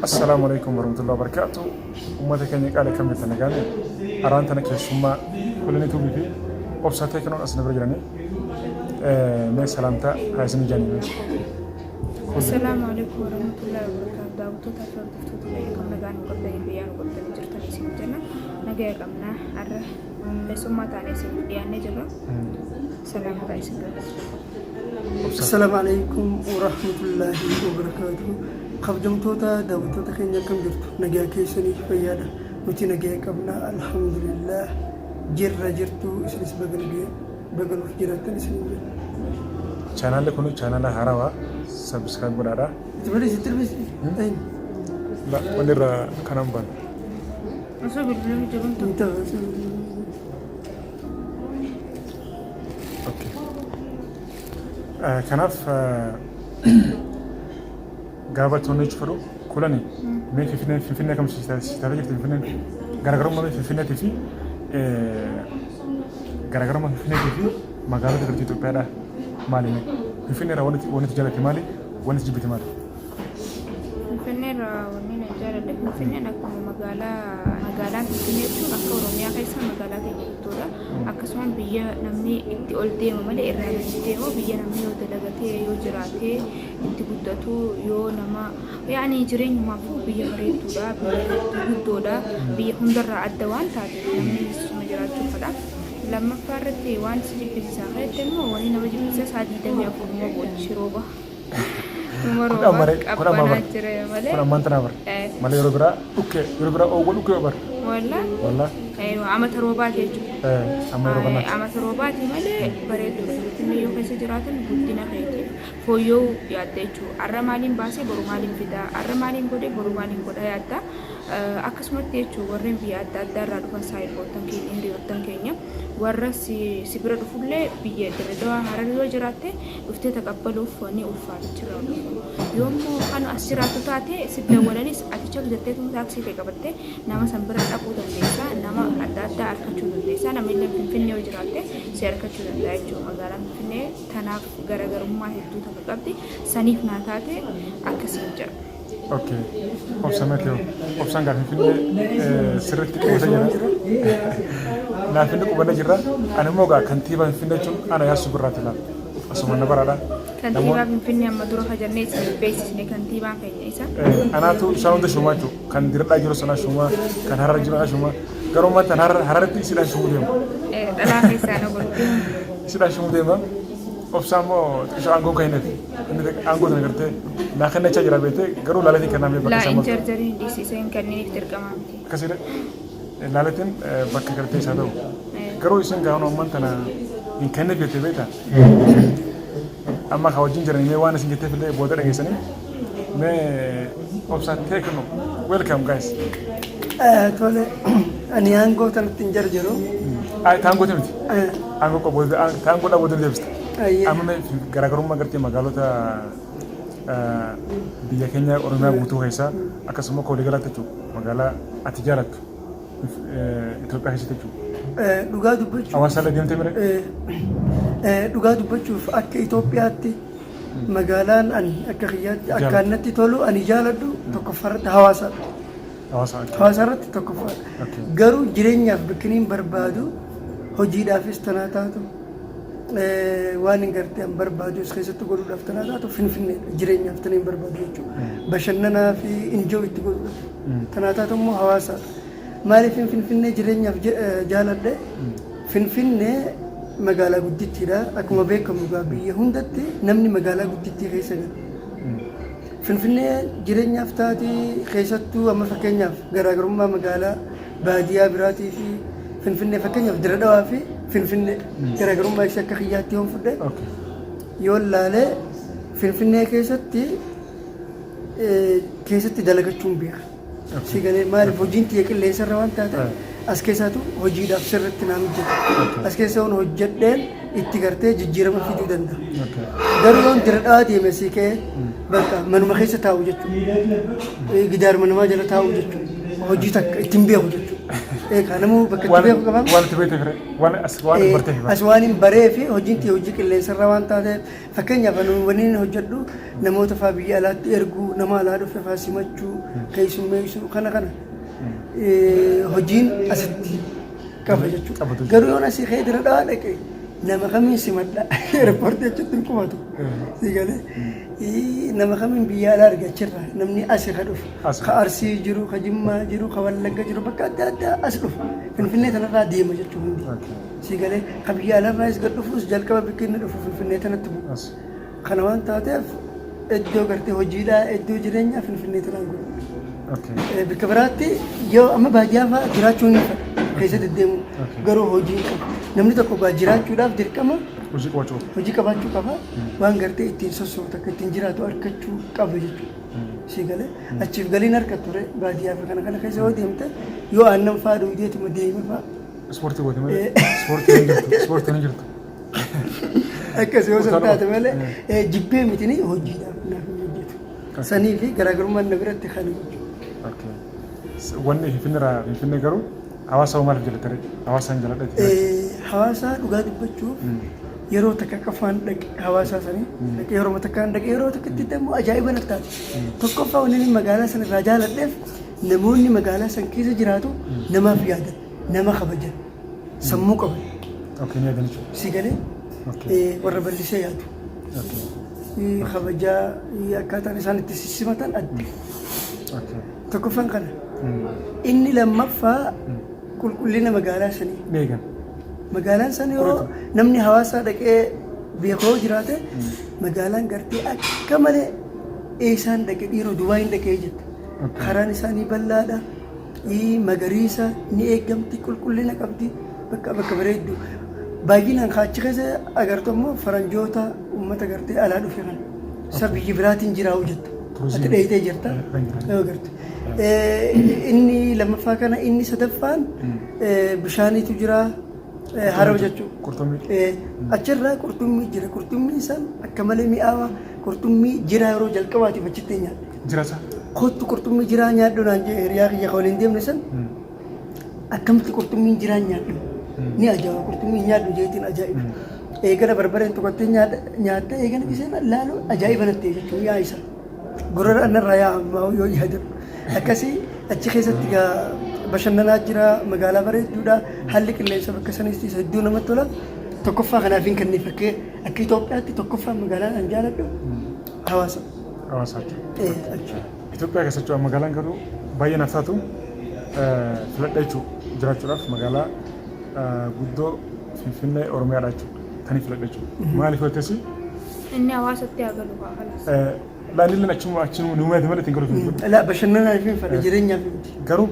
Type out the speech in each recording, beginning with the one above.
Assalaamu alaikum warahmatullahi wabarakatuh. Uummata keenya qaali akkam jirtan nagaan araan tana keessummaa Kulanii Tuubii fi Obsaa Teekinoon as na bira jiranii mee salaamtaa haa isin jaanii. Assalaamu alaikum warahmatullahi wabarakatuh. Daawwattoota fi hordoftoota keenya kam nagaa nu qabdanii fayyaa nu qabdanii jirtan isin jenna. Nagaya qabna har'a keessummaa taanee isin dhiyaannee jirra. Salaamtaa isin gaafata. Assalaamu alaikum warahmatullaahi wabarakaatuh. Kabajamtoota daawwattoota keenya, akkam jirtu? Nagaa keessanii? Fayyaadha? Nuti nagaa qabna, alhamdulillah. Jirra, jirtu. Isinis baga nagaya, baga nuuf jiraattan isin jenna. Chaanaalli kun chaanaala haarawaa, subscribe godhaadha. Itti balisi, itti balisi. La, wanni irraa kanan banu. Osoo bilbilli jiruun ta'u. Okay. Kanaaf gaafa toonni jechuun fedhu Kulani, mee Finfinnee kam si taatee jirti? Finfinneen garaagarummaa mee Finfinneetii fi garaagarummaa Finfinneetii fi magaalota gartuu Itoophiyaadha maali? Mee Finfinnee irraa wanti jaalate maali? Wanti jibbite maali? Finfinnee irraa wanni na jaaladhe, Finfinneen akkuma magaalaa, magaalaan Finfinnee jechuun akka Oromiyaa keessa magaalaa keenya guddoodha. Akkasuma biyya namni itti ol deema malee irraa gadi deemu, biyya namni yoo dalagatee yoo jiraatee itti guddatu, yoo nama yaani jireenyumaafuu biyya bareedduudha, biyya hedduu guddoodha, biyya hundarraa adda waan taateef namni suma jiraachuu fedha. Lammaffaa irratti waan si jibbisiisaa keette immoo wanni nama jibbisiisa isaa 24 numa boochi rooba. Numa Kun rooba amma kun amma qabbanaa bara. jira malee. Kun ammaan tanaa bara. Malee yeroo biraa dhukkee, yeroo biraa oowwa dhukkee bara. Walla Wallaa. Amata roobaati jechuudha. Amma yeroo kanaatti. Amata roobaati malee bareedduudha. Finfinnee yoo keessa jiraatan guddina keetiif fooyya'uu yaadda jechuudha. Har'a maaliin baasee boru maaliin fidaa? Har'a maaliin godhee boru maaliin godha yaadda. Akkasumatti jechuudha, warreen biyya adda addaa irraa dhufan, saahiboottan keenya, hiriyoottan keenya, warra si bira dhufullee biyya Dirredawaa, Harar yoo jiraatte dhuftee taqabbaluuf ni ulfaata achirraa dhufu. Yoommoo kan as jiraattu taate si dawwalanis ati chak jetteetuma taaksii kee qabattee nama san bira dhaquu dandeessa, nama adda addaa argachuu dandeessa, namni illee Finfinnee yoo jiraatte si argachuu danda'a jechuudha. Magaalaan Finfinnee tanaaf garaagarummaa hedduu takka qabdi. Saniif naa taate akkasiin jedha. Okay. Obsa Mateo. Obsaan gaa Finfinnee sirriitti qubatee jira. Naaf inni qubanne jirra. Ani immoo gaa kantiibaa Finfinnee jechuun ana Yaasuu Birraati laata. Asuma na baraadha. Kantiibaa Finfinnee amma dura hajannee isin beeksisne, kantiibaan keenya isa. Anaatu isaan hunda shuumaa jechuudha. Kan Diradhaa jiru sana shuumaa, kan Harar jiru ana shuumaa. Garuu ammaa Hararitti isidhaan shuumuu deema. Dhalaa keessaa na godhu. Isidhaan shuumuu deema. Obsaa immoo xiqqishoo aangoo kan hin inni aangoo sana gartee naa kennachaa jira beektee, garuu laalatiin kennamee bakka Laa isaa hin maltu. jarjariin dhiisisee hin kenniniif, dirqamaa miti. Akkasii laalatiin bakka gartee isaa ta'u. Garuu isin gaafa ammaan tana hin kenniif jettee beektaa? Amma ka wajjin jiran mee waan isin jetteef illee booda dhageessanii. Mee Obsaa Teekno, welcome guys. Tole, ani aangoo tanatti hin jarjaru. Ay, taangooti miti. Aangoo qabu, taangoo dhabuu deebista. Amma mee garaagarummaa gartee magaalota biyya keenya Oromiyaa guutuu keessaa, akkasuma akka waliigalaatti jechuudha, magaalaa ati jaalattu Itoophiyaa keessatti jechuudha. Dhugaa dubbachuuf. Hawaasa illee deemtee mire? Dhugaa dubbachuuf, akka Itoophiyaatti magaalaan ani akka kiyyaatti akkaan natti tolu, ani jaaladhu, tokkoffaarratti Hawaasaadha. Hawaasa. Hawaasa irratti tokkoffaadha. Garuu jireenyaaf bakki hin barbaadu, hojiidhaafis tanaa taatu, waan hin gartee an barbaadu as keessatti godhuudhaaf tanaa taatu, Finfinneedha. Jireenyaaf tana hin barbaadu jechuudha. Bashannanaa fi enjoy itti godhuudhaaf tanaa taatu immoo Hawaasaadha. Maaliif Finfinnee jireenyaaf jaaladhe? Finfinnee magaalaa guddittiidha. Akkuma beekamu egaa biyya hundatti namni magaalaa guddittii keessa gala. Finfinnee jireenyaaf taati. Keessattuu amma fakkeenyaaf garaagarummaa magaalaa baadiyyaa biraatii fi Finfinnee, fakkeenyaaf Dirre Dhawaa fi Finfinnee garaagarummaa ishee akka kiyyaatti yoon fudhe, yoon laalee, Finfinnee keessatti dalagachuun beeka. Si galee? Maaliif? Hojiin tiyya qilleensarra waan taate as keessaatu hojiidhaaf sirriitti naa mijata. As keessa yoon hojjedheen itti gartee jijjiirama fiduu danda'a. Garuu yoon Dirre Dhawaa deeme si ka'ee bakka manuma keessa taa'u jechuudha. Gidaaruma namaa jala taa'u jechuudha. Hojii takka ittiin beeku jechuudha. Eegaa namuu bakka itti beeku qaba. Waan itti beekteef ree? Waan as waan barteef. As waan hin baree fi hojiin tiyya hojii qilleensarra waan taateef fakkeenyaaf ani wanni hin hojjedhu namoota faa biyya alaatti erguu, nama alaa dhufe faa simachuu, keessummeessuu kana kana hojiin asitti qaba jechuudha. Qabatu jechuudha. Garuu yoon asii ka'ee dira dhawaa dhaqe nama kamiin simadha? Eerpoortii achitti hin qubatu. Si galee nama kamiin biyya alaa arga achirraa namni asi ka dhufu. As. Ka Arsii jiru, ka Jimmaa jiru, ka Wallagga jiru bakka adda addaa as dhufu. Finfinnee tanarraa deema jechuun hundi. Si galee ka biyya alaarraayis gad dhufus jalqaba bakki inni dhufu Finfinnee tanatti bu'u. As. Kana waan taateef iddoo gartee hojiidhaa iddoo jireenyaa Finfinnee tanaan godhu. Bakka biraatti yoo amma baadiyyaa fa'aa jiraachuu ni fedha keessa deddeemu garuu hojii hin qabu. Namni tokko gaa jiraachuudhaaf dirqama Hojii qabaachuu qaba. Hojii qabaachuu qaba. Waan gartee ittiin sossootu akka ittiin jiraatu argachuu qaba jechuudha. Sii galee achiif galiin harka ture baadiyyaa fi kana kana keessa yoo deemte yoo aannan fa'aa dhugdeetuma deeme fa'aa. Ispoortii goote malee. Ispoortii hin jirtu. Ispoortii hin jirtu. Akkas yoo san taate malee jibbee mitini hojiidhaaf naaf hin hojjetu. Sanii fi garaagarummaan na biratti kana jechuudha. Okay. Wanni Finfinneerraa Finfinnee garuu hawaasa hoo maaliif jallatta ree? Hawaasaan jalladha itti jiraachuu. Hawaasaa dhugaa dubbachuuf yeroo takka qofaan dhaqe hawaasaa sanii dhaqe yeroo takkaan dhaqe yeroo takkatti immoo ajaa'iba natti taate. Tokkoffaa wanni inni magaalaa sana irraa jaaladheef namoonni magaalaa san keessa jiraatu namaaf yaadan, nama kabajan, sammuu qaban. Okay, ni yaadan jechuudha. Si galee warra bal'isee yaadu. Kabajaa akkaataan isaan itti sissimatan adda. Tokkoffaan kana. Inni lammaffaa qulqullina magaalaa sanii. Ni eegan. Magaalaan san yoo namni hawaasaa dhaqee beekoo jiraate magaalaan gartee akka malee eessaan dhaqee dhiiroo Dubaayin dhaqee jetta. Karaan isaanii bal'aadha. Magariisa ni eegamti qulqullina qabdi bakka bakka bareeddu. Baay'inaan kan achi keessa agartu ammoo faranjoota uummata gartee alaa dhufe kana. Isa biyya biraatiin jiraa'u jetta. Ati dheeyitee jirta. Yoo agarte. Inni lammaffaa kana inni sadaffaan bishaaniitu jira. Haroo jechuudha. Qurxummii. Achirraa qurxummii jira. Qurxummiin san akka malee mi'aawa. Qurxummii jira yeroo jalqabaatiif achitti nyaadhe. Jira isaa. Kottu qurxummii jiraa nyaadhu naan jedhe hiriyaa kiyya kan waliin deemne san. Akkamitti qurxummiin jiraa nyaadhu? Ni ajaa'iba qurxummii nyaadhu jeetiin ajaa'iba. Eegala barbareen tuqattee nyaatte eegala giseen laalu ajaa'iba natti jechuun yaa isa. Gorora annarraa yaa ammaa yoo yaadu. Akkasii achi keessatti gaa bashannanaa jira magaalaa bareedduudha haalli qilleensa bakka sanis hedduu namatti tola. Tokkoffaa kanaaf hin kenniif akka akka Itoophiyaatti tokkoffaa magaalaa an jaaladhu Hawaasa. Hawaasa jechuudha. Ee achi. Itoophiyaa keessa jechuudha magaalaan garuu baay'ee naaf taatu filadha jechuudha jiraachuudhaaf magaalaa guddoo Finfinnee Oromiyaadha jechuudha tani filadha jechuudha. Maaliif yoo ta'es Inni hawaasatti haa galu kaa kalas. laanilleen achuma achuma nu malee malee ittiin galuuf hin fedhu. Laa bashannanaaf hin fedha jireenyaaf miti. Garuu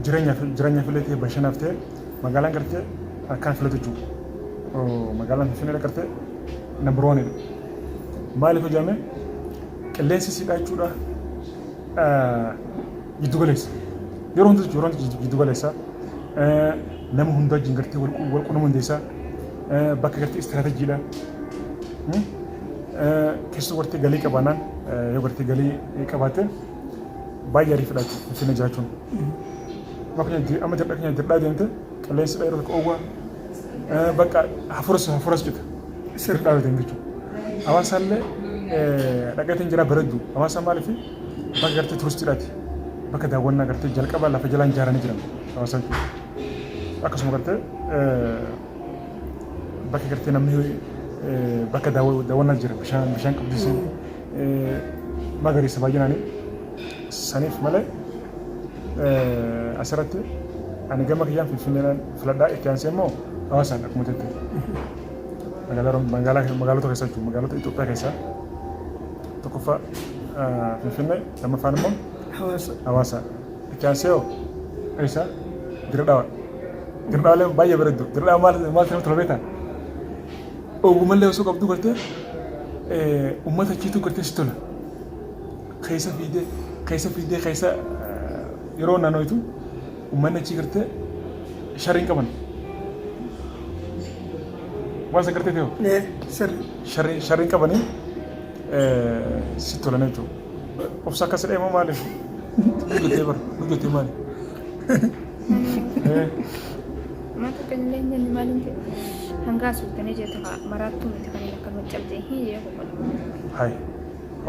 jireenyaaf jireenyaaf illee ta'e bashannanaaf ta'e magaalaan gartee akkaan filatu jechuudha. Magaalaan Finfinnee gartee number one dha. Maaliif hojjame qilleensi siidha jechuudha giddu galeessa. Yeroo hunda yeroo hunda giddu galeessa. Nama hunda wajjin gartee wal quunnamuu dandeessa. Bakka gartee istiraatejiidha. Keessattuu gartee galii qabaannaan yoo gartee galii qabaatte baay'ee ariifadha jechuudha Finfinnee jiraachuun. Amma keenya dirdhaa deemte qilleensi yeroo tokko oowwaa bakka hafuuras hafuuras cita. Sirrii dhaabateen jechuudha. Hawaasaallee dhaqeetiin jira bareeddu. Hawaasa maaliif bakka gartee turistiidhaati. Bakka daawwannaa gartee jalqaba lafa jalaan ijaaranii jiran hawaasa jechuudha. Akkasuma gartee bakka gartee namni bakka daawwannaa jira bishaan bishaan qabdisi magariisa baay'inaanii saniif malee asirratti ani gama kiyyaan Finfinneedhaan filadhaa itti aansee immoo hawaasaan akkuma jette. Magaalaa magaalota keessa jechuudha. Magaalota Itoophiyaa keessaa tokkoffaa Finfinnee lammaffaan immoo Hawaasa. Hawaasa. Itti aansee hoo eessa? Dirre Dhawaa. Dirre Dhawaa baay'ee bareeddu. Dirre Dhawaa maal maal namatti tola beektaa? Ogumallee osoo qabdu gartee uummata achiitu gartee si tola. Keessa fiidee keessa fiidee keessa yeroo naannootu uummanni achii gartee sharrii hin qaban. Waan san gartee ta'u Ee, sirri. sharrii sharrii hin qabanii si tolan jechuudha. Obsa akkas jedhee moo maaliif? Hojjetee bara hojjetee maali? Maal takka illee hin jenne maal hin jedhe. Hanga asuuttanii jeeta maraattuu miti kan inni akkanuma cabdee hin jee qofa. Hay.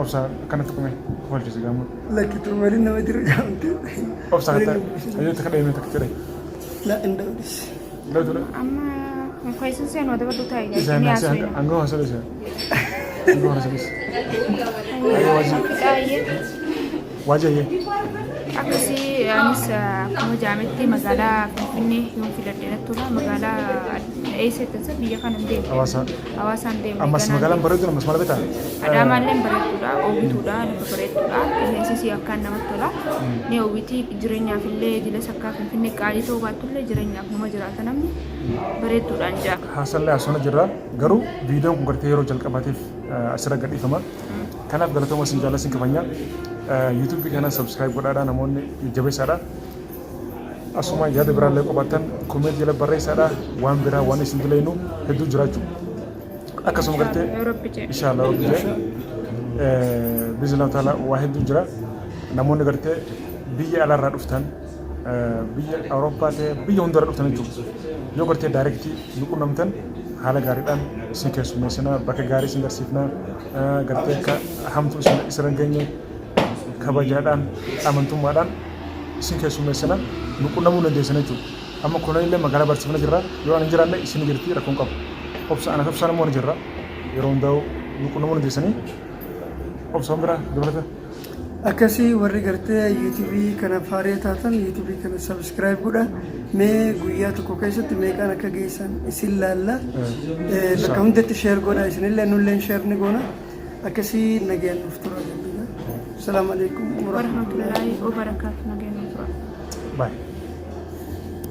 Obsa akkanatti kume kofalchiise gaamma. Lakki turmariin nama jiru jaamte. Obsa Waliin akka nu buusin. hayyoo takka dheemee takka jedhe. La hin da'udis. Loltuudha. Amma keessan seenu adabadhu taa'e Isaan ni naasee haasofna. hanga hanga sadis. Hanga sadis. Hayyoo wajji. Baay'ee. Wajji hayyee. Akkasii anis akkuma jaametti magaalaa Finfinnee yoon filadhe natti tola. Magaalaa eessatti isa biyya kana hin deemne. Hawaasa. Hawaasaan deemne. Ammas magaalaan bareeduun ammas maal beektaa? Adaamaallee bareedduudha, oowwituudha, lafa bareedduudha. Qilleensi isii akkaan namatti tola. Ni oowwiti jireenyaaf illee jilas akka Finfinnee qaalii ta'uu baattullee jireenyaaf numa jiraata namni bareedduudhaan jira. Haasallee haasofna jirra. Garuu viidiyoon kun gartee yeroo jalqabaatiif asirra gadhiifama. Kanaaf galatooma isin jaalladha isin kabajna. YouTube kana subscribe godhaadhaa namoonni jabeessaadha. Asuma yaada biraallee qabaattan comment jala barreessaadha. Waan biraa waan isin dilaynu hedduu jiraachuu. Akkasuma gartee Yoo Rabbi jedhe. Inshallah Rabbi jedhe biiznillah taala waa hedduu jira. Namoonni gartee biyya alaarraa dhuftan biyya Awurooppaa ta'e biyya hundarraa dhuftan jechuudha. Yoo gartee daayirektii nu qunnamtan haala gaariidhaan isin keessummeessina bakka gaarii isin garsiifna gartee akka hamtuu isin isirra hin geenye kabajaadhaan amantummaadhaan isin keessummeessina nu qunnamuu dandeessan jechuudha. Amma kolonillee magaalaa barsiifna jirra yoo ani hin jiraanne isin jirti rakkoon qabu. Obsa anaaf obsaan immoo ni jirra yeroo hundaa'u nu qunnamuu dandeessanii obsaan bira dabalata. Akkasii warri gartee YouTube kana faaree taatan YouTube kana subscribe godha. Mee guyyaa tokko keessatti meeqaan akka geessan isin laalla. Bakka hundatti share godha isinillee nulleen share ni goona. Akkasii nagayaan nuuf tura. Salaamu alaikum warahmatullaahi wabarakaatu nagayaan nuuf tura. Bye.